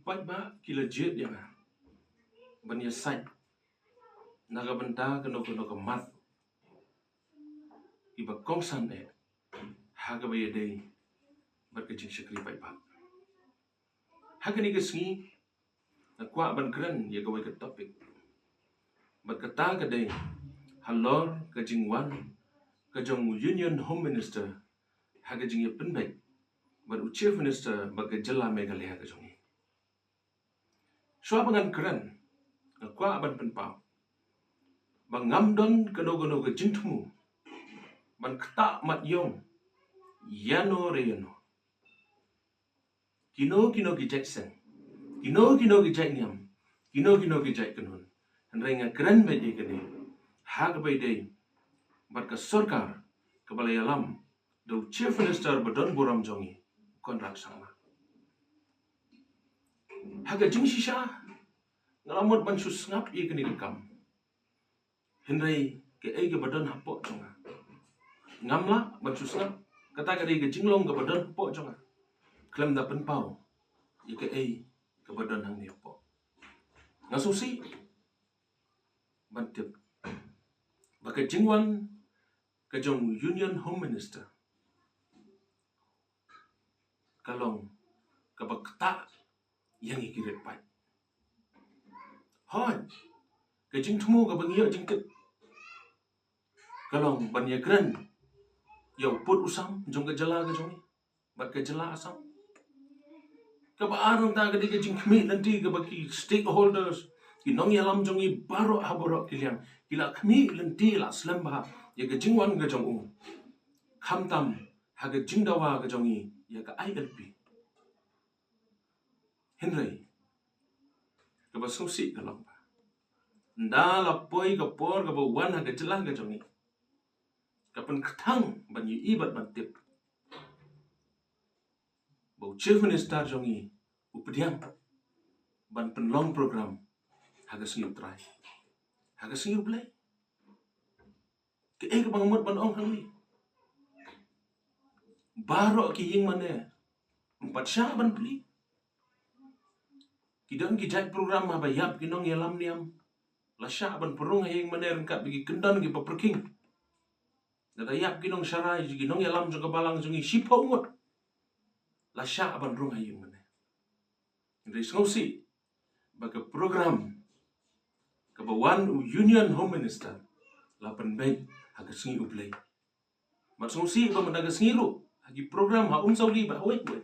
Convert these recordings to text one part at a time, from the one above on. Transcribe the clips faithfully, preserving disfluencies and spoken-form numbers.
paidbah ki la jied ïa nga ban ïasaid na ka bynta kano kano ka mat kiba kongsan eh ha kaba ïadei bad ka jingshakri paidbah. Ha kane ka sngi nga kwah ban kren ïa kawei ka topic, bad kata ka dei halor ka jingwan ka jong u Union Home Minister ha ka jingïapynbeit bad u Chief Minister bad ka jylla Meghalaya ka jong ngi. Shuwa ba ngan kren, nga kwah ban pynpaw ba ngam don kano kano ka jingthmu ban ktah mat ïong ïano re ïano, kino kino ki jait seng, kino kino ki jait niam, kino kino ki jait kynhun. Hynrei nga kren beit ïa kane ha kaba ïadei bad ka sorkar kaba la ïalam da u Chief Minister ba don burom jong ngi, Conrad Sangma. Ha ka jingshisha nga la mut ban shu sngap ïa kane ka kam, hynrei kaei kaba don hapoh jong nga, ngam lah ban shu sngap. Kata ka dei ka jinglong kaba don hapoh jong nga, khlem da pynpaw ïa kaei kaba don hangne hapoh. Nga sngewsih ban tip ba ka jingwan ka jong u Union Home Minister ka long kaba ktah ïa ngi ki riewpaid. Hooid, ka jingthmu kaba ngi ïoh jingkit ka long ban ïakren ïa u pud u sam jong ka jylla ka jong ngi bad ka jylla Assam. Kaba ar nangta ka dei ka jingkhmih lynti kaba ki stakeholders, ki nongïalam jong ngi baroh ha baroh ki liang ki la khmih lynti, la slem bha ïa ka jingwan ka jong u, khamtam ha ka jingdawa ka jong ngi ïa ka I L P. Hynrei kaba sngewsih ka long ba ynda la poi ka por kaba wan ha ka jylla ka jong ngi, ka pynkthang ban ïohi bad ban tip ba u Chief Minister jong ngi u pdiang ban pynlong program ha ka sngi U Trai, ha ka sngi U Blei. Kaei kaba nga mut ban ong hangne, baroh ki ïing mane ym pat shah ban plie. Ki don ki jait program haba ïap ki nongïalam niam, la shah ban pynrung ha ïing mane ryngkat bad ki kyndon kiba pyrkhing. Lada ïap ki nongsharai, ki nongïalam jong ka balang jong ngi shiphew ngut, la shah ban rung ha ïing mane. Hynrei sngewsih ba ka program kaba wan u Union Home Minister la pynbeit ha ka sngi U Blei. Bad sngewsih ba mynta ka sngi ruh ha ki program ha Umsawli bad ha wei wei,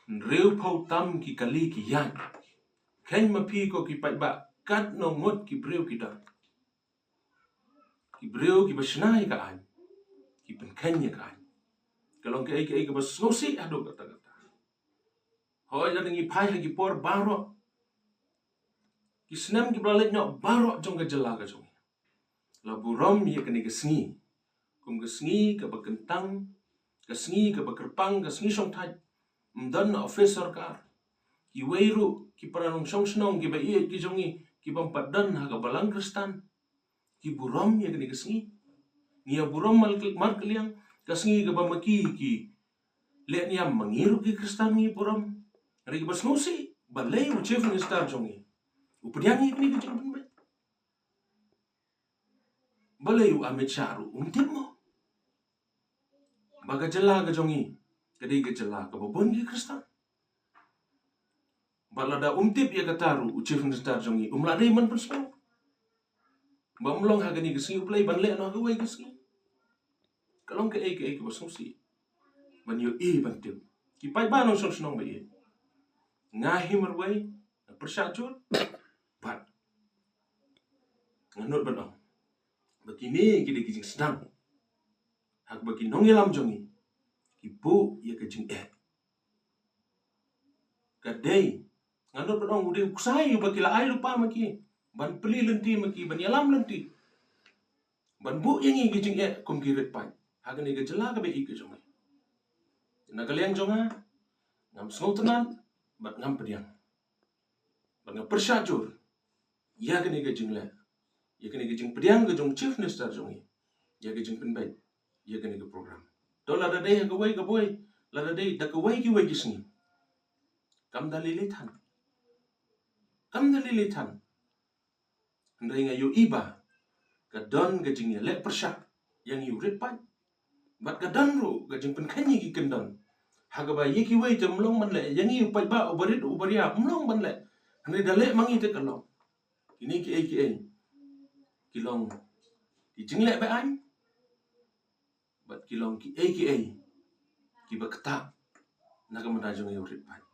hynriewphew tam ki kali ki ïaid. Kheiñ ma phi ko ki paidbah, katno ngut ki briew ki don, ki briew kiba shna ïa ka aiñ, ki pynkheiñ ïa ka aiñ. Ka long kaei kaei kaba sngewsih haduh katta katta. Hooid, lada ngi phai ha ki por baroh, ki snem kiba la leit noh baroh jong ka jylla ka jong ngi, la burom ïa kane ka sngi kum ka sngi kaba kyntang, ka sngi kaba kyrpang, ka sngi shongthait. Ym don office sorkar. Kiwei ruh ki para nongshong shnong kiba ïeit ki jong ngi kiba ym pat don ha ka balang Khristan, ki burom ïa kane ka sngi. Ngi ïa burom mar, markylliang, ka sngi kaba ma ki ki leh niam, ma ngi ruh ki Khristan ngi burom. Hynrei kaba sngewsih, balei u Chief Minister jong ngi u pdiang ïa kane ka jingpynbeit? Balei u Amit Shah ruh um tip mo ba ka jylla ka jong ngi ka dei ka jylla kaba bun ki Khristan? Bad lada um tip ïa kata ruh u Chief Minister jong ngi um lah dei ban pynsngew ba um long ha kane ka sngi U Blei ban leh noh ha kawei ka sngi. Ka long kaei kaei kaba sngewsih ban ïohi ban tip. Ki paidbah nongshong shnong ba ïeit, nga hi marwei nga pyrshah jur, bad nga nud ban ong ba kine ki dei ki jingsdang ha kaba ki nongïalam jong ngi ki buh ïa ka jingeh. Ka dei, nga nud ban ong, u dei u ksai uba ki la ai lypa ma ki ban plie lynti ma ki, ban ïalam lynti, ban buh ïa ngi ki jingeh kum ki riewpaid ha kane ka jylla kaba ïeit ka jong ngi. Na ka liang jong nga, ngam sngewtynnat bad ngam pdiang. Bad nga pyrshah jur ïa kane ka jingleh, ïa kane ka jingpdiang ka jong Chief Minister jong ngi, ïa ka jingpynbeit ïa kane ka program. To lada dei ha kawei ka boi, lada dei da kawei kiwei ki sngi, Kam da lei lei than. Kam da lei lei than. Hynrei nga ïohi ba ka don ka jingïaleh pyrshah ïa ngi u rit paid. Bad ka don ruh ka jingpynkheiñ ïa ki kyndon. Ha kaba ïa kiwei te ym long ban leh, ïa ngi u paidbah u barit u baria ym long ban leh. Hynrei da leh ma ngi te ka long. Kine kiei kiei ki long ki jingleh be-aiñ. Bad ki long kiei kiei kiba ktah na ka bynta jong ngi u rit paid.